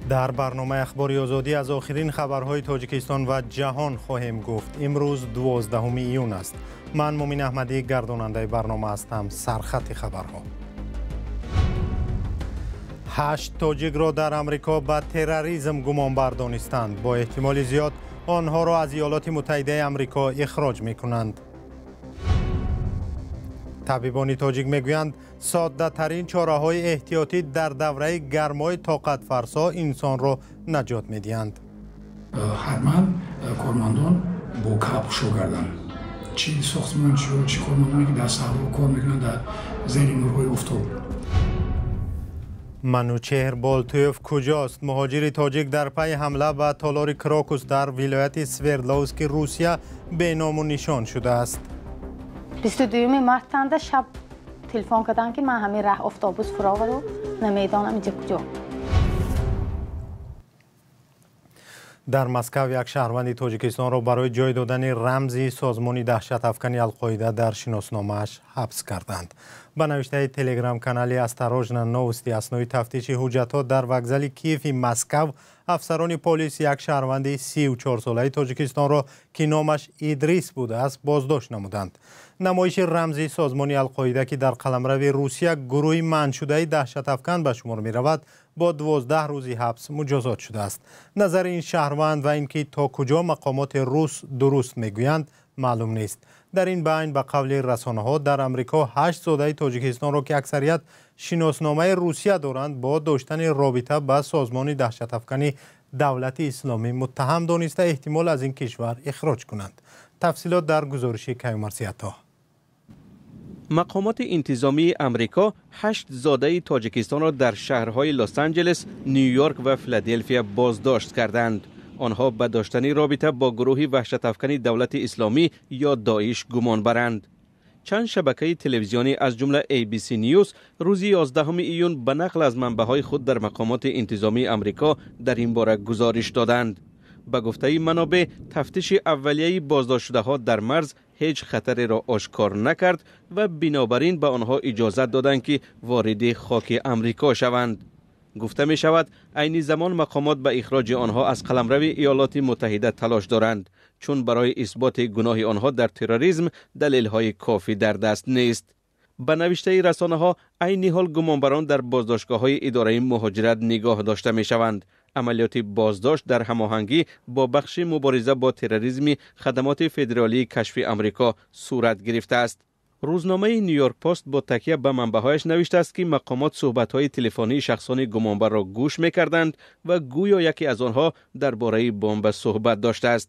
Дар барномаи Ахбори Озодӣ аз охирин хабарҳои Тоҷикистон ва ҷаҳон хоҳем гуфт. Имрӯз 12 июн аст. Ман Мумин Аҳмадӣ, гардонандаи барнома ҳастам. Сархати хабарҳо. 8 тоҷикро дар Амрико ба терроризм гумонбар донистанд. Бо эҳтимоли зиёд онҳоро аз Иёлоти Муттаҳидаи Амрико ихроҷ мекунанд. Табибони тоҷик мегӯянд, соддатарин чораҳои эҳтиётӣ дар давраи гармои тоқатфарсо инсонро наҷот медиҳанд. Ҳатман кормандон бо капушо гарданд. Чӣ сохтмончиҳо, чӣ кормандоне ки дар саҳро кор мекунанд дар зери нурҳои офтоб. Манучеҳр Болтуев куҷост? Муҳоҷири тоҷик дар пайи ҳамла ба толори Крокус дар вилояти Свердловски Русия беному нишон шудааст. 22 мартанда шаб телефон кардам, ки ман ҳамин раҳ автобус фуровару намедонам инҷа куҷо. Дар Москав як шаҳрванди Тоҷикистонро барои ҷой додани рамзи созмони даҳшатафкани Алқоида дар шиносномааш ҳабс карданд. Ба навиштаи телеграм-канали «Осторожно новости», аснои тафтиши ҳуҷҷатҳо дар вокзали Киеви Москав афсарони полис як шаҳрванди 34-солаи Тоҷикистонро, ки номаш Идрис будааст, боздошт намуданд. Намоиши рамзи созмони Алқоида, ки дар қаламрави Русия гурӯҳи манъшудаи даҳшатафкан ба шумор меравад, бо 12 рӯзи ҳабс муҷозот шудааст. Назари ин шаҳрванд ва ин ки то куҷо мақомоти рус дуруст мегӯянд, маълум нест. Дар ин байн, ба қавли расонаҳо, дар Амрико 8 зодаи Тоҷикистонро, ки аксарият шиносномаи Русия доранд, бо доштани робита ба созмони даҳшатафкани Давлати Исломӣ муттаҳам дониста, эҳтимол аз ин кишвар ихроҷ кунанд. Тафсилот дар гузориши Каюмарсиято. Мақомоти интизомии Амрико 8 зодаи Тоҷикистонро дар шаҳрҳои Лос-Анҷелес, Нью-Йорк ва Филаделфия боздошт карданд. Онҳо ба доштани робита бо гурӯҳи ваҳшатафкани Давлати Исломӣ ё Доиш гумон баранд. Чанд шабакаи телевизионӣ аз ҷумла ABC News рӯзи 11 июн ба нақл аз манбаъҳои худ дар мақомоти интизомии Амрико дар ин бора гузориш доданд. Ба гуфтаи манобеъ, тафтиши аввалияи боздоштшудаҳо дар марз ҳеҷ хатареро ошкор накард ва бинобар ин ба онҳо иҷозат доданд, ки вориди хоки Амрико шаванд. Гуфта мешавад, айни замон мақомот ба ихроҷи онҳо аз қаламрави Иёлоти Муттаҳида талош доранд, чун барои исботи гуноҳи онҳо дар терроризм далелҳои кофӣ дар даст нест. Ба навиштаи расонаҳо, айни ҳол гумонбарон дар боздоштгоҳҳои идораи муҳоҷират нигоҳ дошта мешаванд. Амалиёти боздошт дар ҳамоҳангӣ бо бахши мубориза бо терроризми хадамоти федералии кашфи Амрико сурат гирифтааст. Рӯзномаи Нью-Йорк Пост бо такя ба манбаъҳояш навиштааст, ки мақомот суҳбатҳои телефонии шахсони гумонбарро гӯш мекарданд ва гӯё яке аз онҳо дар бораи бомба суҳбат доштааст.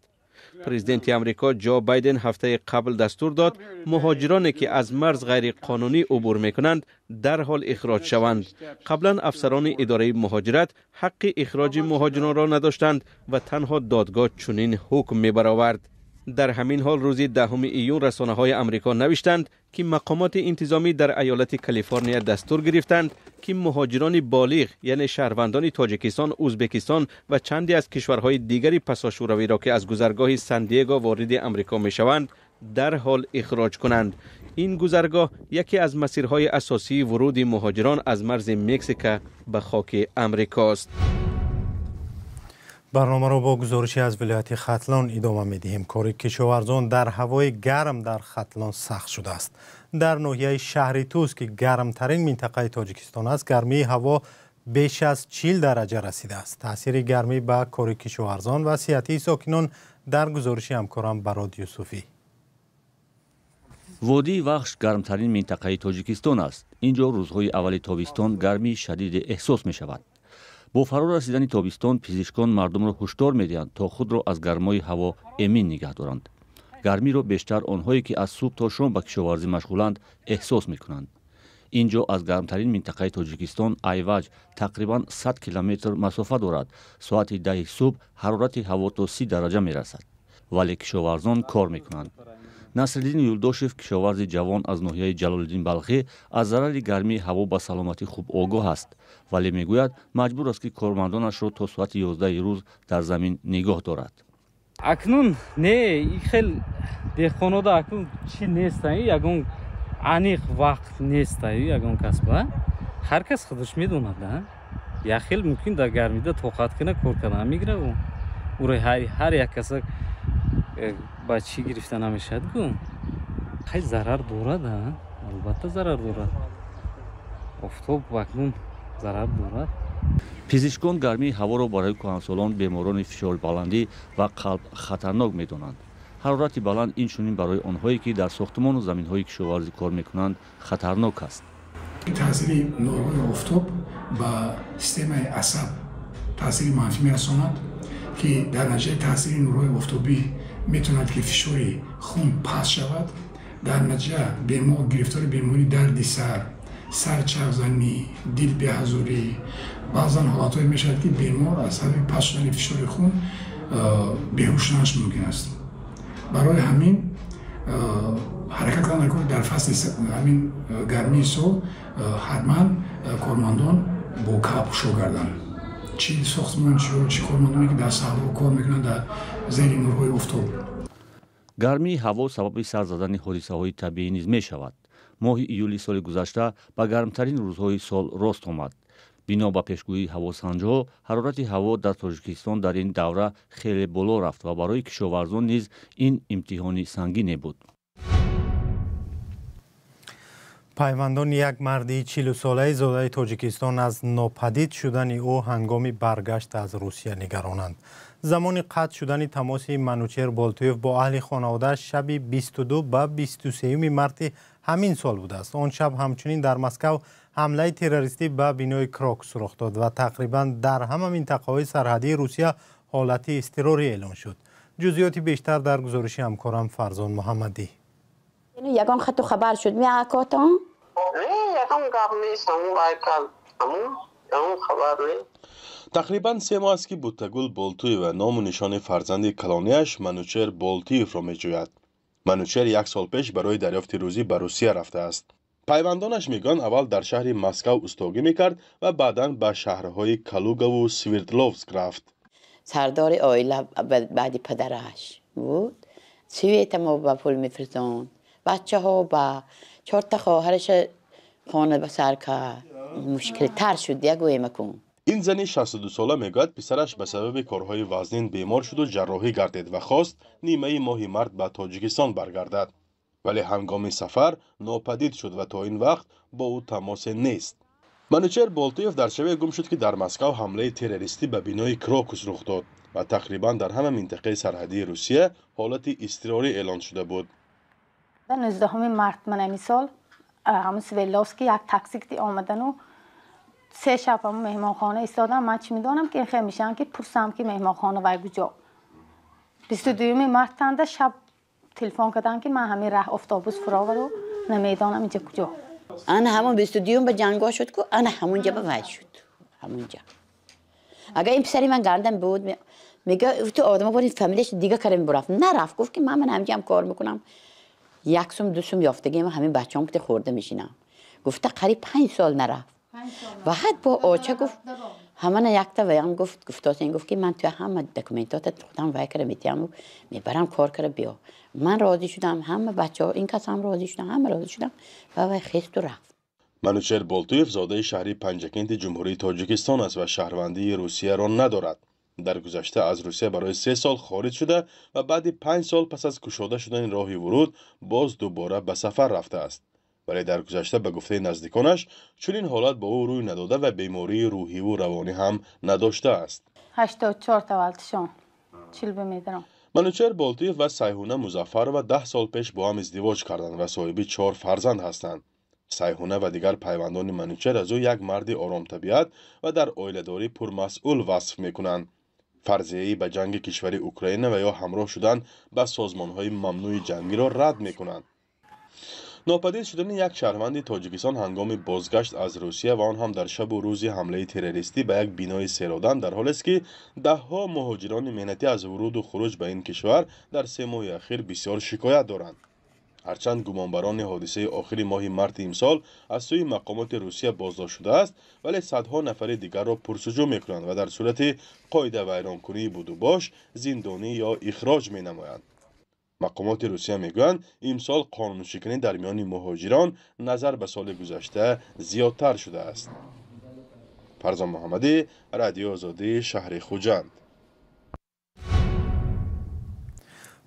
Президенти Амрико Ҷо Байден ҳафтаи қабл дастур дод, муҳоҷироне ки аз марз ғайриқонунӣ убур мекунанд, дарҳол ихроҷ шаванд. Қаблан афсарони идораи муҳоҷират ҳаққи ихроҷи муҳоҷиронро надоштанд ва танҳо додгоҳ чунин ҳукм мебаровард. Дар ҳамин ҳол, рӯзи 10 июн расонаҳои Амрико навиштанд, ки мақомоти интизомӣ дар айолати Калифорния дастур гирифтанд, ки муҳоҷирони болиғ, яъне шаҳрвандони Тоҷикистон, Ӯзбекистон ва чанде аз кишварҳои дигари пасошӯравиро, ки аз гузаргоҳи Сан-Диего вориди Амрико мешаванд, дарҳол ихроҷ кунанд. Ин гузаргоҳ яке аз масирҳои асосии вуруди муҳоҷирон аз марзи Мексика ба хоки Амрикост. Барномаро бо гузориши аз вилояти Хатлон идома медиҳем. Кори кишоварзон дар ҳавои гарм дар Хатлон сахт шудааст. Дар ноҳияи шаҳри Тӯс, ки гармтарин минтақаи Тоҷикистон аст, гармии ҳаво беш аз 40 дараҷа расидааст. Таъсири гармӣ ба кори кишоварзон ва сиҳатии сокинон дар гузориши ҳамкорам Барод Юсуфӣ. Водии Вахш гармтарин минтақаи Тоҷикистон аст. Ин ҷо рӯзҳои аввали тобистон гармии шадиде эҳсос мешавад. Бо фаро расидани тобистон пизишкон мардумро ҳушдор медиҳанд, то худро аз гармои ҳаво эмин нигаҳ доранд. Гармиро бештар онҳое, ки аз субҳ то шом ба кишоварзӣ машғуланд, эҳсос мекунанд. Ин ҷо аз гармтарин минтақаи Тоҷикистон Айваҷ тақрибан 100 километр масофа дорад. Соати 10 субҳ ҳарорати ҳаво то 30 дараҷа мерасад, вале кишоварзон кор мекунанд. Насриддин Юлдошев, кишоварзи ҷавон аз ноҳияи Ҷалолиддин Балхӣ, аз зарари гармии ҳаво ба саломатӣ хуб огоҳ аст, вале мегӯяд, маҷбур аст, ки кормандонашро то соати 11 рӯз дар замин нигоҳ дорад. Акнун не, хел деҳқонода акнун чӣ неста, ягон аниқ вақт неста, ягон касба, ҳар кас худаш медонад. Як хел мумкин дар гармида тоқат кина, кор кардан мегира. Уро ҳар як каса ба чӣ гирифта намешавад гу. Хай, зарар дорад, албатта зарар дорад. Офтоб акнун зарар дорад. Пизишкон гармии ҳаворо барои кӯҳансолон, беморони фишорбаландӣ ва қалб хатарнок медонанд. Ҳарорати баланд инчунин барои онҳое, ки дар сохтмону заминҳои кишоварзӣ кор мекунанд, хатарнок аст. Таъсири нурҳои офтоб ба системаи асаб таъсири манфӣ мерасонад, ки дар натиҷаи таъсири нурҳои офтобӣ метавонад, ки фишори хун паст шавад. Дар натиҷа бемор гирифтори бемории дарди сар, сарчархзанӣ, дилбеҳазорӣ, баъзан ҳолатҳое мешавад, ки бемор аз сабаби паст шудани фишори хун беҳуш шуданаш мумкин аст. Барои ҳамин ҳаракат кардан кор дар фасли ҳамин гармии сол ҳатман кормандон бо калапӯшо гарданд, чӣ сохтмончиҳо, чӣ кормандоне, ки дар саҳро кор мекунанд, дар зери нурҳои офтоб. Гармии ҳаво сабаби сар задани ҳодисаҳои табиӣ низ мешавад. Моҳи июли соли гузашта ба гармтарин рӯзҳои сол рост омад. Бино ба пешгӯии ҳавосанҷҳо, ҳарорати ҳаво дар Тоҷикистон дар ин давра хеле боло рафт ва барои кишоварзон низ ин имтиҳони сангине буд. Пайвандони як марди 40-солаи зодаи Тоҷикистон аз нопадид шудани ӯ ҳангоми баргашт аз Русия нигаронанд. Замони қатъ шудани тамоси Манучер Болтуев бо аҳли хонаводааш шаби 22 ба 23 марти ҳамин сол будааст. Он шаб ҳамчунин дар Москав ҳамлаи террористӣ ба бинои Крокус рух дод ва тақрибан дар ҳама минтақаҳои сарҳадии Русия ҳолати изтирорӣ эълон шуд. Ҷузъиёти бештар дар гузориши ҳамкорам Фарзон Муҳаммадӣ. Ягон хату хабар шуд меакотон? Ягон гап нест, ҳамун хабар нест. Тақрибан 3 моҳ аст, ки Буттагул Болтуева ному нишони фарзанди калонияш Манучер Болтиевро меҷӯяд. Манучер як сол пеш барои дарёфти рӯзӣ ба Русия рафтааст. Пайвандонаш мегӯянд, аввал дар шаҳри Москав устогӣ мекард ва баъдан ба шаҳрҳои Калугаву Свердловск рафт. Сардори оила баъди падараш буд. Света мо ба пул мефирзонд, бачаҳо ба чорта хоҳараша хона ба сар кард. Мушкилтар шуд, ягӯемакун. Ин зани 62сола мегӯяд, писараш ба сабаби корҳои вазнин бемор шуду ҷарроҳӣ гардид ва хост нимаи моҳи март ба Тоҷикистон баргардад, вале ҳангоми сафар нопадид шуд ва то ин вақт бо ӯ тамосе нест. Манучер Болтуев дар шабе гум шуд, ки дар Москав ҳамлаи террористӣ ба бинои Крокус рух дод ва тақрибан дар ҳама минтақаи сарҳадии Русия ҳолати изтирорӣ эълон шуда буд. 19 март ман ҳамин сол ҳамун Свердловский як такси омадану 3 шаб ҳамун меҳмонхона истодам. Ман чӣ медонам, ки ин хел мешавам, ки пурсам, ки меҳмонхона вай куҷо. 22 мартанда шаб телефон кардам, ки ман ҳамин раҳ автобус фуровару намедонам инҷа куҷо. Ана ҳамон 22-юм ба ҷанго шуд ку, ана ҳамунҷа ба вай шуд, ҳамунҷа. Агар ин писари ман гардам буд, мега, ту одама бори фамилияш дига карда мебурафт, нарафт. Гуфт, ки ман ҳамҷа кор мекунам, як сум, ду сум ёфтагиам, ҳамин бачаам ки хӯрда мешинам, гуфта, қариб 5 сол нарафт. Ва ҳат бо оча гуфт, ҳамана якта ваям гуфт, гуфтосин, гуфт, ки ман туя ҳама документота худам вай кара метиҳам, мебарам, кор кара биё. Ман розӣ шудам, ҳама бачаҳо, ин кас ҳам розӣ шудам, ҳама розӣ шудам ва вай хесту рафт. Манучер Болтуев зодаи шаҳри Панҷакенти Ҷумҳурии Тоҷикистон аст ва шаҳрвандии Русияро надорад. Дар гузашта аз Русия барои 3 сол хориҷ шуда ва баъди 5 сол пас аз кушода шудани роҳи вуруд боз дубора ба сафар рафтааст. Вале дар гузашта, ба гуфтаи наздиконаш, чунин ҳолат бо ӯ рӯй надода ва бемории рӯҳиву равонӣ ҳам надоштааст. 84 таваллудшон, 40 бемедорам. Манучер Болтуев ва Сайҳуна Музаффарова 10 сол пеш бо ҳам издивоҷ карданд ва соҳиби чор фарзанд ҳастанд. Сайҳуна ва дигар пайвандони Манучер аз ӯ як марди оромтабиат ва дар оиладорӣ пурмасъул васф мекунанд. Фарзияи ба ҷанги кишвари Украина ва ё ҳамроҳ шудан ба созмонҳои мамнӯи ҷангиро рад мекунанд. Нопадид шудани як шаҳрванди Тоҷикистон ҳангоми бозгашт аз Русия ва он ҳам дар шабу рӯзи ҳамлаи террористӣ ба як бинои серодам дар ҳолест, ки даҳҳо муҳоҷирони меҳнатӣ аз вуруду хуруҷ ба ин кишвар дар 3 моҳи ахир бисёр шикоят доранд. Ҳарчанд гумонбарони ҳодисаи охири моҳи марти имсол аз сӯи мақомоти Русия боздошт шудааст, вале садҳо нафари дигарро пурсуҷӯ мекунанд ва дар сурати қоидавайронкунии будубош зиндонӣ ё ихроҷ менамоянд. Мақомоти Русия мегӯянд, имсол қонуншиканӣ дар миёни муҳоҷирон назар ба соли гузашта зиёдтар шудааст. Фарзон Муҳаммадӣ, Радиои Озодӣ, шаҳри Хуҷанд.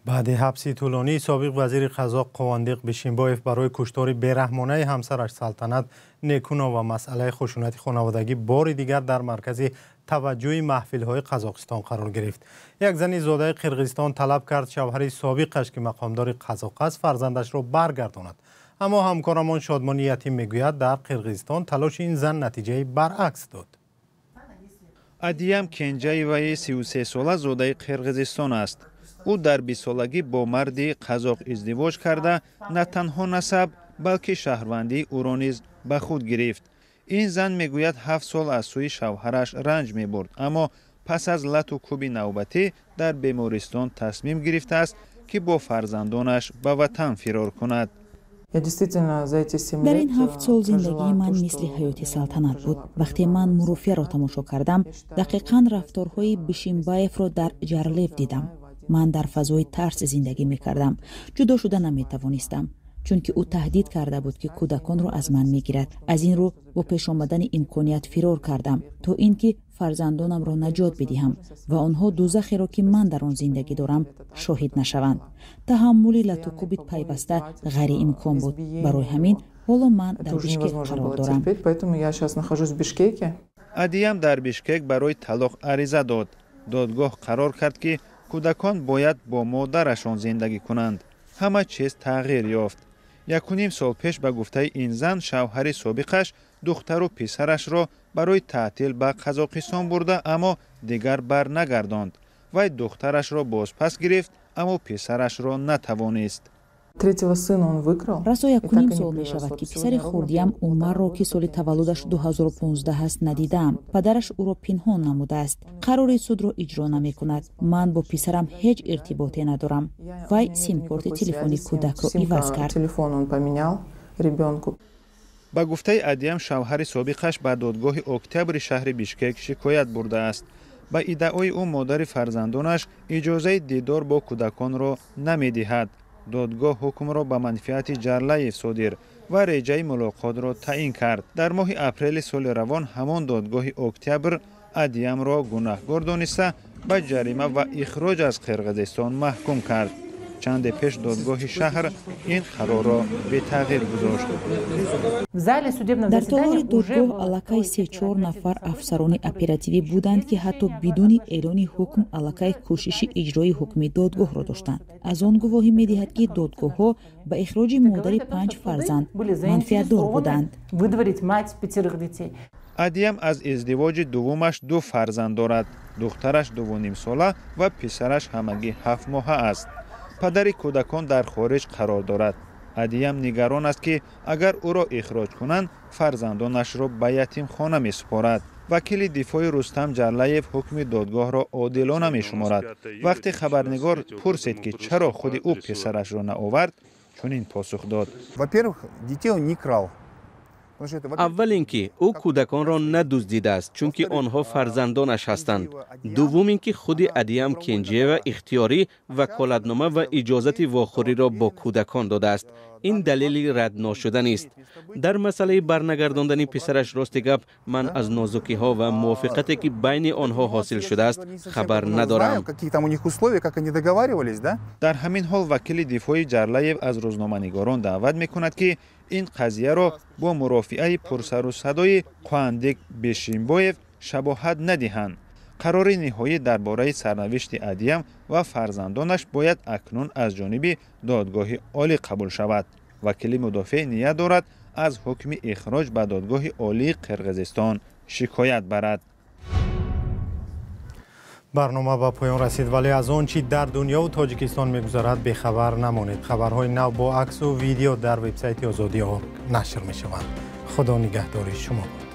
Баъди ҳабси тӯлонии собиқ вазири қазоқ Қувандиқ Бишимбоев барои куштори бераҳмонаи ҳамсараш Салтанат Некунова масъалаи хушунати хонаводагӣ бори дигар дар маркази таваҷҷӯҳи маҳфилҳои Қазоқистон қарор гирифт. Як зани зодаи Қирғизистон талаб кард шавҳари собиқаш, ки мақомдори қазоқ аст, фарзандашро баргардонад. Аммо ҳамкорамон Шодмони Ятим мегӯяд, дар Қирғизистон талоши ин зан натиҷаи баръакс дод. Адиям Кенҷаеваи 33сола зодаи Қирғизистон аст. Ӯ дар 20солагӣ бо марди қазоқ издивоҷ карда, на танҳо насаб, балки шаҳрвандии ӯро низ ба худ гирифт. Ин зан мегӯяд, 7 сол аз сӯи шавҳараш ранҷ мебурд, аммо пас аз лату кӯби навбатӣ дар бемористон тасмим гирифтааст, ки бо фарзандонаш ба ватан фирор кунад. Дар ин 7 сол зиндагии ман мисли ҳаёти Салтанат буд. Вақте ман Мурофиаро тамошо кардам, дақиқан рафторҳои Бишимбаевро дар Ҷарлев дидам. Ман дар фазои тарс зиндагӣ мекардам. Ҷудо шуда наметавонистам, чунки ӯ таҳдид карда буд, ки кӯдаконро аз ман мегирад. Аз ин рӯ бо пеш омадани имконият фирор кардам, то ин ки фарзандонамро наҷот бидиҳам ва онҳо дӯзахеро, ки ман дар он зиндагӣ дорам, шоҳид нашаванд. Таҳаммули латукӯби пайваста ғайриимкон буд. Барои ҳамин ҳоло ман дар Бишкек қарор дорам. Адиям дар Бишкек барои талоқ ариза дод. Додгоҳ қарор кард, ки кӯдакон бояд бо модарашон зиндагӣ кунанд. Ҳама чиз тағйир ёфт. 1.5 сол пеш, ба гуфтаи ин зан, шавҳари собиқаш духтару писарашро барои таътил ба Қазоқистон бурда, аммо дигар барнагардонд. Вай духтарашро бозпас гирифт, аммо писарашро натавонист. Расо 1.5 сол мешавад, ки писари хурдиям Умарро, ки соли таваллудаш 2015 аст, надидаам. Падараш ӯро пинҳон намудааст. Қарори судро иҷро намекунад. Ман бо писарам ҳеҷ иртиботе надорам. Вай симкорти телефони кӯдакро иваз кард. Ба гуфтаи Адиям, шавҳари собиқаш ба додгоҳи октябри шаҳри Бишкек шикоят бурдааст. Ба иддаои ӯ, модари фарзандонаш иҷозаи дидор бо кӯдаконро намедиҳад. Додгоҳ ҳукмро ба манфиати Ҷарлаев содир ва реҷаи мулоқотро таъин кард. Дар моҳи апрели соли равон ҳамон додгоҳи октябр Адиямро гунаҳгор дониста, ба ҷарима ва ихроҷ аз Қирғизистон маҳкум кард. Чанде пеш додгоҳи шаҳр ин қарорро бетағйир гузошт. Дар толори додгоҳ аллакай 3-4 нафар афсарони оперативӣ буданд, ки ҳатто бидуни эълони ҳукм аллакай кӯшиши иҷрои ҳукми додгоҳро доштанд. Аз он гувоҳӣ медиҳад, ки додгоҳҳо ба ихроҷи модари 5 фарзанд манфиатдор буданд. Адиям аз издивоҷи дуввумаш 2 фарзанд дорад. Духтараш 2.5сола ва писараш ҳамагӣ 7 моҳа аст. Падари кӯдакон дар хориҷ қарор дорад. Адиям нигарон аст, ки агар ӯро ихроҷ кунанд, фарзандонашро ба ятимхона месупорад. Вакили дифои Рустам Ҷарлаев ҳукми додгоҳро одилона мешуморад. Вақте хабарнигор пурсид, ки чаро худи ӯ писарашро наовард, чунин посух дод. Аввал ин ки ӯ кӯдаконро надуздидааст, чунки онҳо фарзандонаш ҳастанд. Дуввум ин ки худи Адиям Кенҷиева ихтиёрӣ ваколатнома ва иҷозати вохӯриро бо кӯдакон додааст. Ин далели рад нашуданист. Дар масъалаи барнагардондани писараш, рости гап, ман аз нозукиҳо ва мувофиқате, ки байни онҳо ҳосил шудааст, хабар надорам. Дар ҳамин ҳол вакили дифои Ҷарлаев аз рӯзноманигорон даъват мекунад, ки ин қазияро бо мурофиаи пурсару садои Қувандик Бишимбоев шабоҳат надиҳанд. Қарори ниҳоӣ дар бораи сарнавишти Адиям ва фарзандонаш бояд акнун аз ҷониби додгоҳи олӣ қабул шавад. Вакили мудофеъ ният дорад аз ҳукми ихроҷ ба додгоҳи олии Қирғизистон шикоят барад. Барнома ба поён расид, вале аз он чӣ дар дунёву Тоҷикистон мегузарад бехабар намонед. Хабарҳои нав бо аксу видео дар вебсайти Озодӣ.орг нашр мешаванд. Худо нигаҳдори шумо бод.